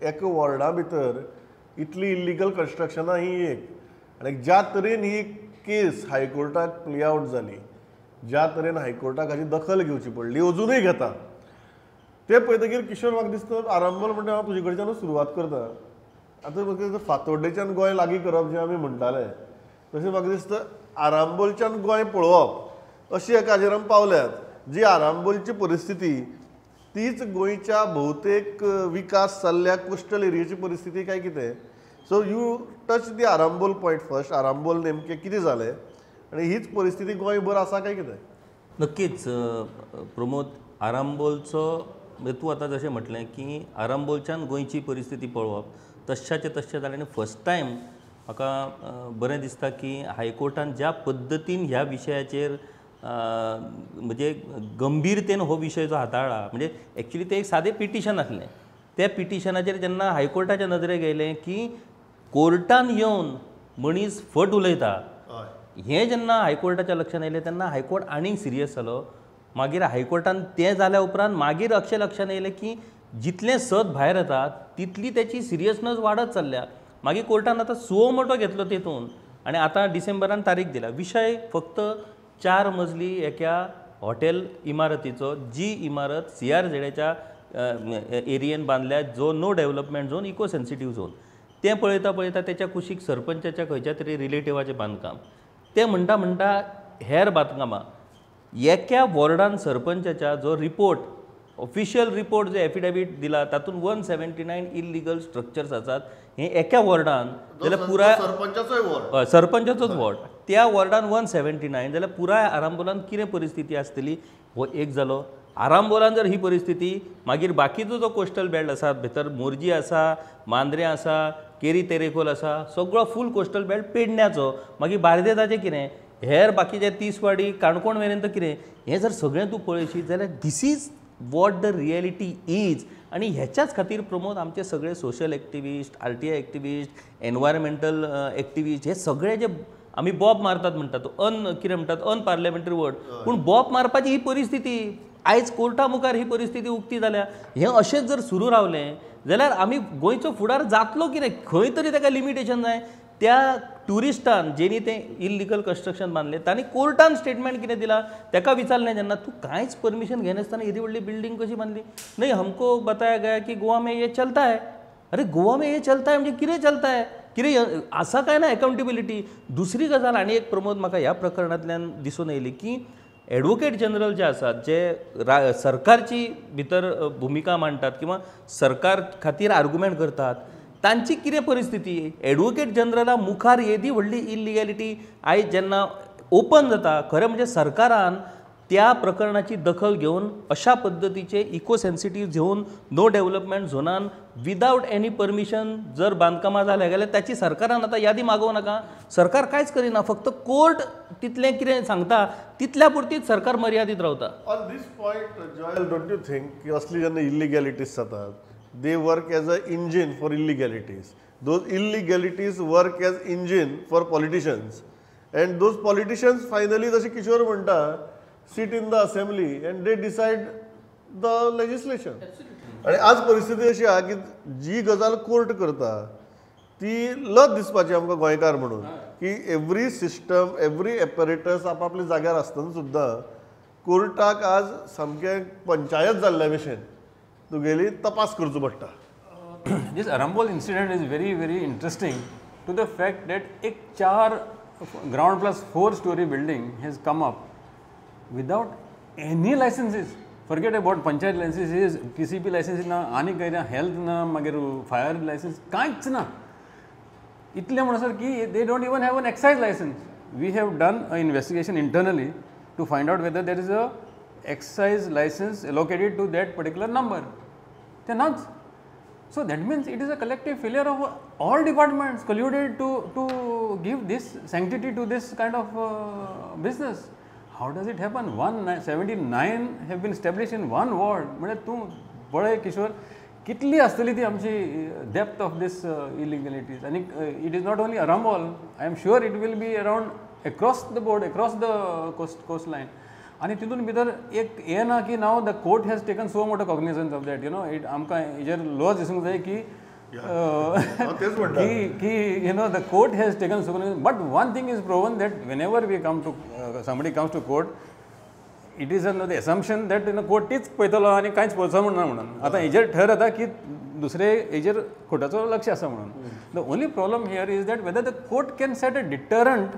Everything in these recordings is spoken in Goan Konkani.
एका वॉर्डा भितर इतली इल्लिगल कन्स्ट्रक्शनां ही एक, आनी ज्या तरेन ही केस हायकोर्टाक प्ले आवट जाली, ज्या तरेन हायकोर्टाक हाची दखल घेवची पडली, अजुनूय घेता ते पळयतकीर किशोर म्हाका दिसता आरंबोल म्हणटा हांव तुजे कडच्यानूच सुरवात करता. आतां म्हाका दिसता फातोड्डेच्यान गोंय लागीं करप जें आमी म्हणटाले तशें म्हाका दिसता आरांबोलच्यान गोंय पळोवप अशी एका हाजेर आमी पावल्यात. जी आरांबोलची परिस्थिती तीच गोंयच्या भोवतेक विकास जाल्ल्या कोस्टल एरियेची परिस्थिती काय कितें. So you touch the Arambol point first. Arambol नेमकें कितें जालें आनी हीच परिस्थिती गोंयभर आसा काय कितें? नक्कीच प्रमोद, आरांबोलचो तूं आतां जशें म्हटलें की आरांबोलच्यान गोंयची परिस्थिती पळोवप तश्शाचें तश्शें जालें. आनी फर्स्ट टायम म्हाका बरें दिसता की हायकोर्टान ज्या पद्दतीन ह्या विशयाचेर म्हणजे गंभीरतेन हो विशय जो हाताळ्ळा, म्हणजे एक्चुली तें एक सादें पिटिशन आसलें, त्या पिटिशनाचेर जेन्ना हायकोर्टाच्या नदरेक येयलें की कोर्टान येवन मनीस फट उलयता हें जेन्ना हायकोर्टाच्या लक्षांत येयलें तेन्ना हायकोर्ट आनीक सिरियस जालो. मागीर हायकोर्टान तें जाल्या उपरांत मागीर अक्षय लक्षांत येयलें की जितलें सत भायर येता तितली तेची सिरियसनस वाडत चल्ल्या. मागीर कोर्टान आतां सुओ मोटो घेतलो तेतून आनी आतां डिसेंबरान तारीख दिल्या. विशय फक्त 4 मजली एका हॉटेल इमारतीचो, जी इमारत CRZच्या एरियेन बांदल्या, जो no development zone, eco sensitive zone. तें पळयता पळयता तेच्या कुशीक सरपंचाच्या खंयच्या तरी रिलेटिवाचें बांदकाम, तें म्हणटा म्हणटा हेर बांदकामां. एका वॉर्डान सरपंचाच्या जो रिपोर्ट, ऑफिशियल रिपोर्ट जो एफिडेवीट दिला तातूंत 179 इल्लिगल स्ट्रक्चर्स आसात हे एका वॉर्डान, जाल्यार पुराय सरपंचाचोच वॉर्ड, त्या वॉर्डान 179 जाल्यार पुराय आरांबोलान कितें परिस्थिती आसतली हो एक जालो. आरांबोलान जर ही परिस्थिती, मागीर बाकीचो जो कोस्टल बेल्ट आसा, भितर मोरजी आसा, मांद्रें आसा, केरी तेरेखोल आसा, सगळो फूल कोस्टल बेल्ट पेडण्याचो, मागीर बार्देजाचें कितें, हेर बाकीचे तिसवाडी काणकोण मेरेन तर कितें, हें जर सगळें तूं पळयशी जाल्यार this is what the reality is. आनी ह्याच्याच खातीर प्रमोद आमचे सगळे social activist, RTI activist, environmental activist हे सगळे जे आमी बॉब मारतात म्हणटात, कितें म्हणटात, अनपार्लिमेंटरी वर्ड, पूण बॉब मारपाची ही परिस्थिती आयज कोर्टा मुखार ही परिस्थिती उक्ती जाल्या. हें अशेंच जर सुरू रावलें जाल्यार आमी गोंयचो फुडार जातलो कितें? खंय तरी ताका लिमिटेशन जाय. त्या ट्युरिस्टान जेणी तें इल्लिगल कन्स्ट्रक्शन बांदलें तांणी कोर्टान स्टेटमेंट कितें दिलां ताका विचारलें जेन्ना, तूं कांयच परमिशन घेनासतना येदी व्हडली बिल्डींग कशी बांदली? नहीं, हमको बताया गया की गोवा में ये चलता है. अरे गोवा में ये चलता है म्हणजे कितें चलता है? कितें आसा काय ना अकाउंटेबिलिटी? दुसरी गजाल आनी एक प्रमोद म्हाका ह्या प्रकरणांतल्यान दिसून येयली की एडवोकेट जनरल जे आसात, जे सरकारची भितर भुमिका मांडटात किंवा सरकार खातीर आर्ग्युमेंट करतात, तांची कितें परिस्थिती? एडवोकेट जनरला मुखार येदी व्हडली इल्लिगॅलिटी आयज जेन्ना ओपन जाता, खरें म्हणजे सरकारान त्या प्रकरणाची दखल घेवन अशा पद्दतीचे eco sensitive zone, no development झोनान without any permission जर बांदकामां जाल्या जाल्यार ताची सरकारान आतां यादी मागोवं नाका. सरकार कांयच करिना, फक्त कोर्ट तितलें कितें सांगता तितल्या पुरतीच सरकार मर्यादीत रावता. On this point Joel, don't you think की असली जेन्ना इल्लिगॅलिटीज जातात, they work as a engine for illegalities. Those illegalities work as engine for politicians. And those politicians finally, जशें किशोर म्हणटा, sit in the assembly and they decide the legislation. आणि आज परिस्थिती अशी आहा की जी गजाल कोर्ट करता ती लज दिसपाची आमकां गोंयकार म्हणून, की एवरी सिस्टम, एवरी एपरेटस आपापल्या जाग्यार आसतना सुद्दां कोर्टाक आज सामकें पंचायत जाल्ल्या भशेन तुगेली तपास करचो पडटा. This Arambol incident is very very interesting to the fact that एक 4 ground plus 4 storey building has come up without any licenses. Forget about panchayat licenses, PCP licenses ना, आनी कांय ना, हेल्थ ना, मागीर फायर लायसन्स कांयच ना. इतलें म्हणसर की they don't even have an excise licence. We have done a investigation internally to find out whether there is a excise license allocated to that particular number. ते नाच. So that means it is a collective failure of all departments colluded to give this sanctity to this kind of business. How does it happen? 179 have been established in one ward. म्हणजे तूं पळय किशोर, कितली आसतली ती आमची depth of this illegalities. आनी it is not only Arambol, I am sure it will be around across the board, across the coast line. आनी तितून भितर एक हें ना की now the court has taken so motu cognizance of that, you know it. आमकां हेजेर लॉज दिसूंक जाय की की you know the court has taken so, but one thing is proven that whenever we come to somebody comes to court, it is the assumption that you know court तीच पळयतलो आनी कांयच पळोवचो म्हणना म्हणून. आतां हेजेर ठर जाता की दुसरे हेजेर कोर्टाचो लक्ष आसा म्हणून. The only problem here is that whether the court can set a deterrent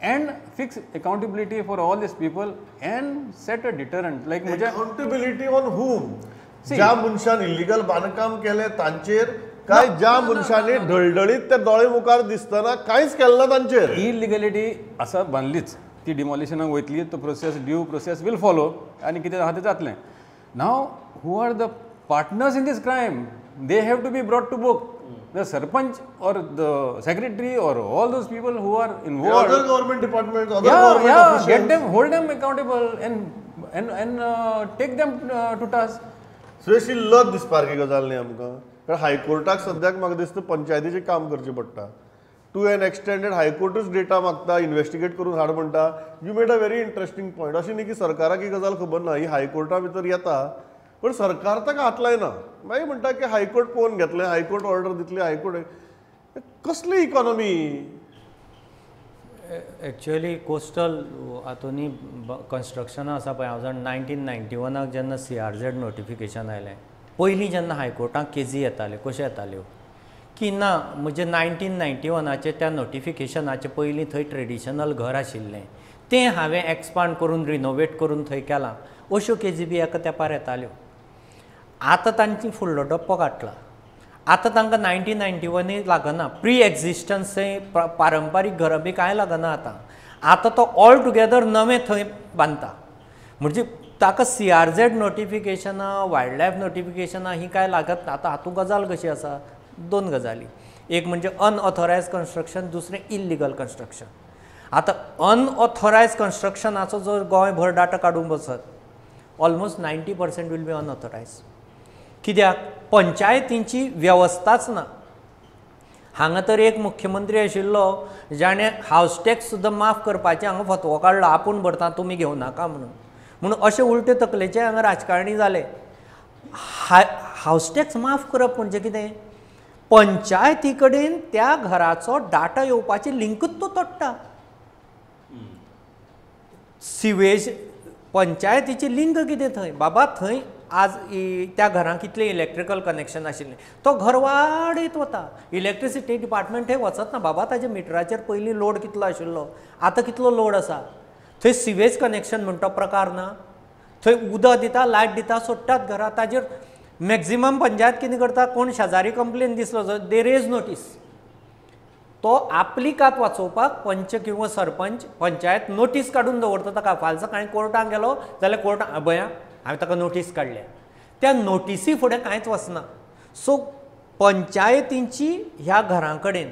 and fix accountability for all these people and set a deterrent like accountability on whom? ज्या मनशान इलिगल बांदकाम केलें तांचेर काय ज्या मनशांनी ढळढळीत ते दोळे मुखार दिसतना कांयच केलें ना तांचेर? इलिगलिटी आसा बांदलीच, ती डिमॉलिशनाक वयतली, तो process due process will follow आनी कितें आहा तें जातलें. Now who are the partners in this crime, they have to be brought to book. The sarpanch or the secretary or all those people who are involved, other government departments, other government officials, get them, hold them accountable and take them to task. Suresh, ही लज दिसपासारकी गजाल न्ही आमकां, कारण हायकोर्टाक सद्याक म्हाका दिसता पंचायतीचें काम करचें पडटा. टू एन एक्सटेंडेड हायकोर्टूच डेटा मागता, इन्वेस्टिगेट करून हाड म्हणटा. You made a very interesting point. अशें न्ही की सरकाराक ही गजाल खबर ना, ही हायकोर्टा भितर येता पण सरकार ताका हात लायना. मागीर म्हणटा की हायकोर्ट पळोवन घेतलें, हायकोर्ट ऑर्डर दितली, हायकोर्ट कसली इकॉनॉमी? एक्चुअली कोस्टल हातूंनी कन्स्ट्रक्शनां आसा पळय, हांव जाण 1991 जेन्ना CRZ notification आयलें, पयलीं जेन्ना हायकोर्टाक केजी येताल्यो, कश्यो येताल्यो की ना म्हणजे 1991 त्या नोटिफिकेशनाचे पयलीं थंय ट्रेडिशनल घर आशिल्लें तें हांवें एक्सपांड करून रिनोवेट करून थंय केलां, अश्यो केजी बी एका तेंपार येताल्यो. आतां तांची फुडलो डप्पो काडला, आतां तांकां 1991 लागना, प्री एक्झिस्टन्स पारंपारीक घरां बी कांय लागना आतां. आतां तो ऑल टुगेदर नवें थंय बांदता, म्हणजे ताका CRZ नोटिफिकेशनां, वायल्ड लायफ नोटिफिकेशनां ही कांय लागत ना. आतां हातूंत गजाल कशी आसा, दोन गजाली, एक म्हणजे अनऑथोरायज कन्स्ट्रक्शन, दुसरें इल्लिगल कन्स्ट्रक्शन. आतां अनऑथोरायज कन्स्ट्रक्शनाचो जर गोंयभर डाटा काडूंक बसत, almost 90% will be unauthorised. कित्याक पंचायतींची वेवस्थाच ना. हांगा तर एक मुख्यमंत्री आशिल्लो जाणें हावस टॅक्स सुद्दां माफ करपाचें हांगा फतवो काडलो, आपूण भरता तुमी घेवं नाका म्हणून. म्हणून अशे उलटे तकलेचे हांगा राजकारणी जाले. हावस टॅक्स माफ करप म्हणजे कितें, पंचायती कडेन त्या घराचो डाटा येवपाची लिंकूच तो तोडटा. सिवेज पंचायतीची लिंक कितें थंय, बाबा थंय आज त्या घरांक कितलें इलेक्ट्रिकल कनेक्शन आशिल्लें, तो घर वाडयत वता. इलेक्ट्रिसिटी डिपार्टमेंट थंय वचत ना, बाबा ताच्या मिटराचेर पयलीं लोड कितलो आशिल्लो, आतां कितलो लोड आसा. थंय सिवेज कनेक्शन म्हणटा प्रकार ना, थंय उदक दिता, लायट दिता, सोडटात घरां. ताजेर मॅक्झिमम पंचायत कितें करता, कोण शेजारी कंप्लेन दिसलो जर दे रेज नोटीस, तो आपली कात वाचोवपाक पंच किंवा सरपंच पंचायत नोटीस काडून दवरता ताका. फाल्यां सकाळीं कोर्टान गेलो जाल्यार कोर्टान अभया हांवें ताका नोटीस काडल्या, त्या नोटिसी फुडें कांयच वचना. सो पंचायतींची ह्या घरां कडेन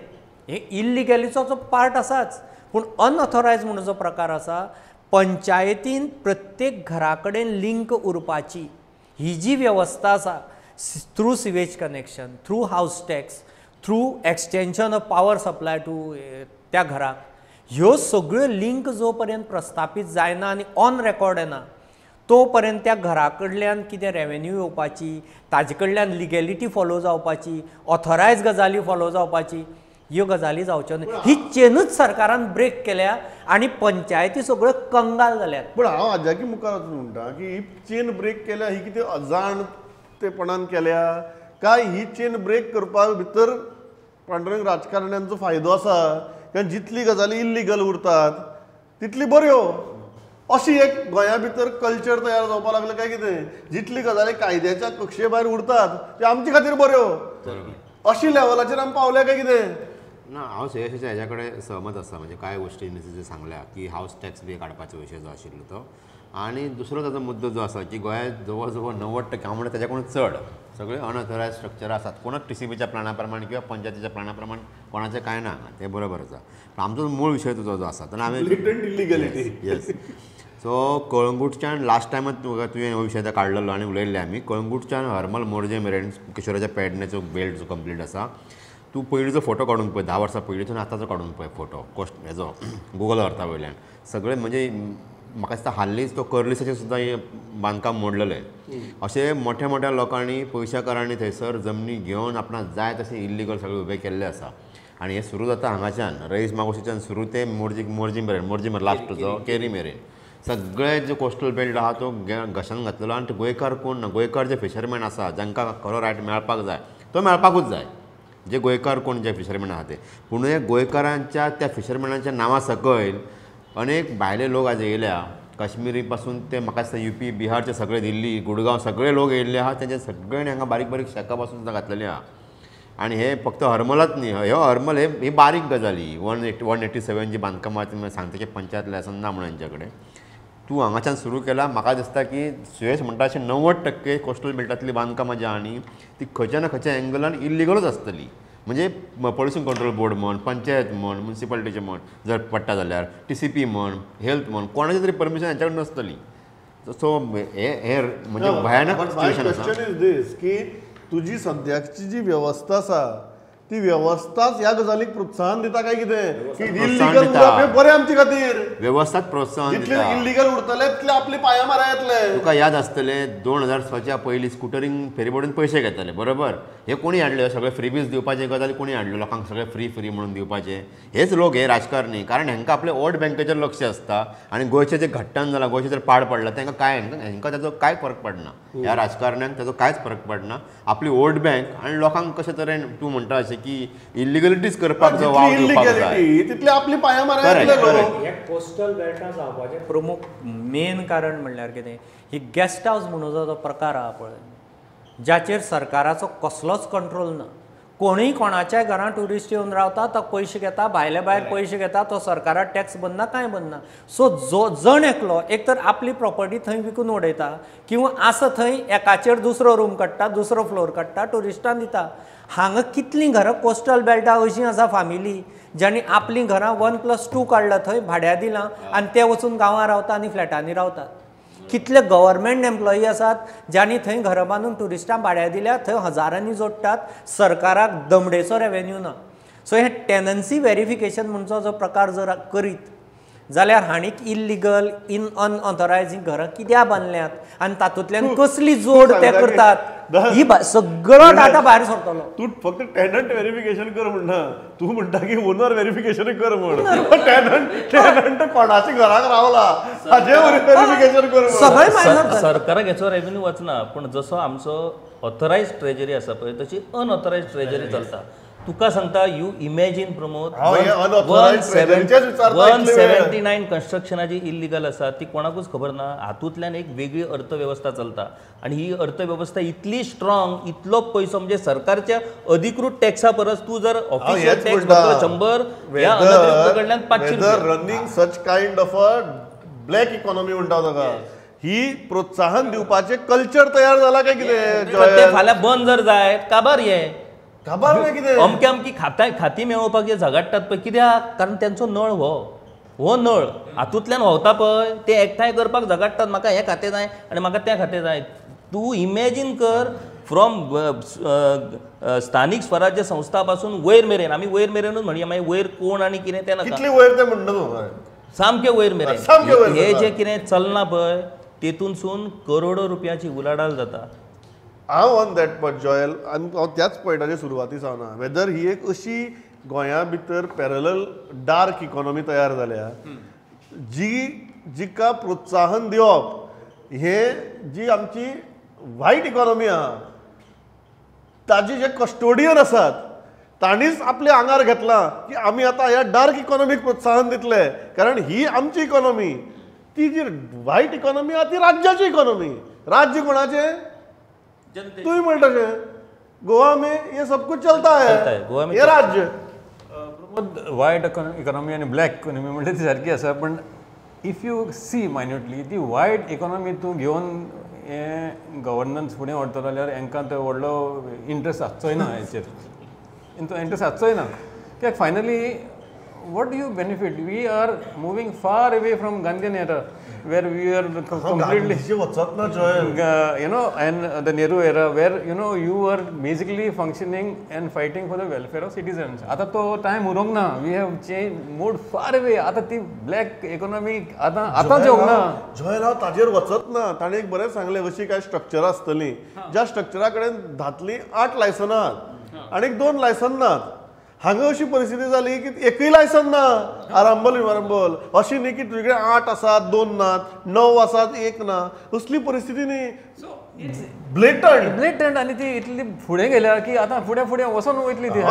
हे इल्लिगलीचो जो पार्ट आसाच, पूण अनऑथोरायज म्हणून जो प्रकार आसा, पंचायतीन प्रत्येक घरा कडेन लिंक उरपाची ही जी वेवस्था आसा, through sewage connection, through house tax, through extension of power supply to त्या घराक, ह्यो सगळ्यो लिंक जो पर्यंत प्रस्थापीत जायना आनी ऑन रेकॉर्ड येना तो पर्यंत त्या घरा कडल्यान कितें रेवेन्यू येवपाची, ताजे कडल्यान लिगेलिटी फॉलो जावपाची, ऑथोरायज गजाली फॉलो जावपाची, ह्यो गजाली जावच्यो न्हय. ही चेनूच सरकारान ब्रेक केल्या आनी पंचायती सगळ्यो कंगाल जाल्यात. पूण हांव आजाकी मुखार वचून म्हणटा की ही चेन ब्रेक केल्या ही कितें अजाणतेपणान केल्या काय ही चेन ब्रेक करपाक भितर पांडुरंग राजकारण्यांचो फायदो आसा, कारण जितली गजाली इल्लिगल उरतात तितली बऱ्यो, अशी एक गोंया भितर कल्चर तयार जावपाक लागलें काय कितें, जितली गजाली कायद्याच्या कक्षे भायर उरतात त्यो आमचे खातीर बऱ्यो, अशी लेवलाचेर आमी पावल्या काय कितें? ना, हांव सुयशाच्या हेज्या कडेन सहमत आसा. म्हणजे कांय गोश्टी जे सांगल्या की हावस टॅक्स बी काडपाचो विशय जो आशिल्लो तो, आनी दुसरो ताजो मुद्दो जो आसा की गोंयांत जवळ जवळ 90% हांव म्हणटा तेज्या कडून चड सगळे अनऑथोरायज स्ट्रक्चर आसात. कोणाक टीसीबीच्या प्लाना प्रमाण किंवा पंचायतीच्या प्लाना प्रमाण कोणाचें कांय ना, तें बरोबर आसा. पूण आमचो मूळ विशय तुजो जो आसा तेन्ना हांवें येस सो कळंगूटच्यान लास्ट टायमच तुवें हो विशय काडलेलो आनी उलयल्ले आमी. कळंगूटच्यान हरमल मोरजे मेरेन किशोराच्या पेडण्याचो बेल्ट जो कंप्लीट आसा, तूं पयलींचो फोटो काडून पळय, 10 वर्सां पयलींचो आनी आतांचो काडून पळय फोटो, कोस्ट हेजो गुगल अर्था वयल्यान सगळे म्हणजे म्हाका दिसता हाल्लीच तो कर्लिसाचें सुद्दां हें बांदकाम मोडलेलें. अशें मोठ्या मोठ्या लोकांनी पयशाकारांनी थंयसर जमनी घेवन आपणाक जाय तशें इल्लिगल सगळें उबें केल्लें आसा. आनी हें सुरू जाता हांगाच्यान रईस मागोशीच्यान सुरू ते मोरजी मोरजी मेरेन, मोरजी मेरेन लास्टचो केरी मेरेन सगळे जो कोस्टल बेल्ट आहा तो घशान घातलेलो. आनी गोंयकार कोण ना, गोंयकार जे फिशरमॅन आसा जांकां खरो रायट मेळपाक जाय तो मेळपाकूच जाय, जे गोंयकार कोण जे फिशरमॅन आहा ते. पूण हे गोंयकारांच्या त्या फिशरमॅनाच्या नांवा सकयल अनेक भायले लोक आज येयल्या, काश्मिरी पासून ते म्हाका दिसता युपी बिहारचे सगळे, दिल्ली गुडगांव सगळे लोक येयल्ले आहा. तेंचे सगळ्यांनी हांगा बारीक बारीक शेकां पासून सुद्दां घातलेली आहा. आनी हे फक्त हरमलच न्ही, ह्यो हरमल हे बारीक गजाली. 187 जी बांदकामां सांगता की पंचायत लायसन ना म्हणून हेंच्या कडेन तूं हांगाच्यान सुरू केला. म्हाका दिसता की सुयेश म्हणटा अशें 90% कोस्टल बेल्टांतली बांदकामां जी आहा न्ही ती खंयच्या ना खंयच्या एंगलान इल्लिगलूच आसतली. म्हणजे पोल्युशन कंट्रोल बोर्ड म्हण, पंचायत म्हण, म्युनिसिपालिटीचें म्हण जर पडटा जाल्यार TCP म्हण, हेल्थ म्हण, कोणाचें तरी परमिशन हेंच्या कडेन नासतली. सो हे म्हणजे भयानक सिच्युएशन आसा. की तुजी सद्याची जी वेवस्था आसा ती वेवस्थाच ह्या गजालीक प्रोत्साहन दिता काय कितें? की इल्लिगल उरप बरें आमचे खातीर, वेवस्थाच प्रोत्साहन जितले इल्लिगल उरतले तितले आपले पांया मारा येतले. तुका याद आसतले 2006च्या पयलीं स्कुटरींग फेरीबोटीन पयशे घेताले, बरोबर? हे कोणी हाडले सगळे फ्रीबीज दिवपाचे गजाली कोणी हाडल्यो लोकांक सगळे फ्री फ्री म्हणून दिवपाचे? हेच लोक हे राजकारणी, कारण हेंकां आपले वोट बँकेचेर लक्ष आसता. आनी गोंयचें जें घट्टण जालां, गोंयचें जर पाड पडलां तेंकां काय हेंकां ताचो कांय फरक पडना, ह्या राजकारण्यांक ताचो कांयच फरक पडना. आपली वोट बँक आनी लोकांक कशे तरेन तूं म्हणटा अशें की इल्लिगलिटीज करपाक जो वाव दिवपाक जाय तितले आपली पांया मारा येतले लोक. हे कोस्टल बेल्टां जावपाचें प्रमुख मेन कारण म्हणल्यार कितें, ही गेस्ट हावस म्हणून जो प्रकार आहा पळय, जाचेर सरकाराचो कसलोच कंट्रोल ना. कोणूय कोणाच्याय घरांत ट्युरिस्ट येवन रावता, तो पयशे घेता, भायले भायर पयशे घेता, तो सरकाराक टॅक्स भरना, कांय भरना. सो जो जण एकलो एक तर आपली प्रॉपर्टी थंय विकून उडयता किंवा आसा थंय एकाचेर दुसरो रूम काडटा, दुसरो फ्लोर काडटा, ट्युरिस्टांक दिता. हांगा कितलीं घरां कोस्टल बेल्टां अशीं आसा फामिली ज्यांनी आपलीं घरां 1+2 काडलां, थंय भाड्या दिलां आनी ते वचून गांवां रावता आनी फ्लॅटांनी रावतात. कितले गव्हर्मेंट एम्प्लॉई आसात ज्यांनी थंय घरां बांदून ट्युरिस्टांक भाड्या दिल्या, थंय हजारांनी जोडटात, सरकाराक दमडेचो रेवेन्यू ना. सो हे टेनन्सी वेरिफिकेशन म्हणचो जो प्रकार जर करीत जाल्यार हांणी इल्लिगल इन अनऑथरायजींग घरां कित्याक बांदल्यात आनी तातूंतल्यान कसली जोड ते करतात ही सगळो डाटा भायर सरतलो. तूं फक्त टेनंट वेरिफिकेशन कर म्हणना, तूं म्हणटा की ओनर वेरिफिकेशन कर म्हण. टेनंट टेनंट कोणाच्या घराक रावला हाजें वेरिफिकेशन कर. सगळें सरकाराक हेचो रेवेन्यू वचना, पूण जसो आमचो ऑथरायज ट्रेजरी आसा पळय तशी अनऑथरायज ट्रेजरी चलता. तुका सांगता, you imagine Pramod, 179 कन्स्ट्रक्शनाची इल्लिगल आसा ती कोणाकूच खबर ना. हातूंतल्यान एक वेगळी अर्थवेवस्था चलता आनी ही अर्थवेवस्था इतली स्ट्रॉंग, इतलो पयसो म्हणजे सरकारच्या अधिकृत टॅक्सा परस तूं जर ऑफिशियल टॅक्स भरतलो 100, ह्या अनधिकृत कडल्यान 500. Running such kind of a black economy म्हणटा ताका, ही प्रोत्साहन दिवपाचें कल्चर तयार जाला काय कितें? फाल्यां बंद जर जायत काबार हे खबर ना कितें अमके अमकी खातां खाती मेळोवपाक जे झगडटात पळय, कित्याक? कारण तेंचो नळ हो नळ हातूंतल्यान व्हांवता पळय, ते एकठांय करपाक झगडटात, म्हाका हें खातें जाय आनी म्हाका तें खातें जाय. तूं इमेजीन कर, फ्रॉम स्थानीक स्वराज्य संस्था पासून वयर मेरेन, आमी वयर मेरेनूच म्हणया, मागीर वयर कोण आनी कितें तें नाका, कितले वयर तें म्हणटा तूं, सामकें वयर मेरेन हे जें कितें चल्लां पळय तेतूनसून करोडो रुपयाची उलाढाल जाता. हांव ऑन that point Joel, आनी हांव त्याच पॉयंटाचेर सुरवाती सावन आहा, वेदर ही एक अशी गोंया भितर पॅरलल डार्क इकॉनॉमी तयार जाल्या जी जिका प्रोत्साहन दिवप हें जी आमची वायट इकॉनॉमी आहा ताजी जे कस्टोडियन आसात तांणीच आपल्या आंगार घेतलां की आमी आतां ह्या डार्क इकॉनॉमीक प्रोत्साहन दितले, कारण ही आमची इकॉनॉमी. ती जी वायट इकॉनॉमी आहा ती राज्याची इकॉनॉमी. राज्य कोणाचें? तूं म्हणटा गोवा में ये सब कुछ चलता है, हे राज्य. प्रमोद, वायट इकॉनॉमी आनी ब्लॅक इकॉनॉमी म्हणल्यार ती सारकी आसा, पण if you C minutely ती वायट इकॉनॉमी तूं घेवन हें गवर्नन्स फुडें व्हरतलो जाल्यार हेंकां तो व्हडलो इंट्रस्ट आसचोय ना हेचेर, इंट्रस्ट आसचोय ना. कित्याक finally What do you benefit? We are moving far away from Gandhian era, where we are completely वचत ना Joel. You know, and the Nehru era, where you know you were basically functioning and fighting for the welfare of citizens. आता तो टायम उरोंक ना. We have changed, moved far away. आता ती ब्लॅक इकॉनॉमी आता आतां येवंक ना. जॉयल, हांव ताजेर वचत ना. ताणें एक बरें सांगलें, अशी कांय स्ट्रक्चरां आसतलीं ज्या स्ट्रक्चरा कडेन धातलीं 8 लायसनां आहात आनी 2 लायसन नात. हांगा अशी परिस्थिती जाली की एकूय लायसन ना आरांबोल विमारांबोल. अशी न्ही की तुजे कडेन 8 आसात 2 नात, 9 आसात 1 ना, असली परिस्थिती न्ही. ब्लेटंट ब्लेटंट. आनी ती इतली फुडें गेल्या की आतां फुडें फुडें वचोन वयतली ती.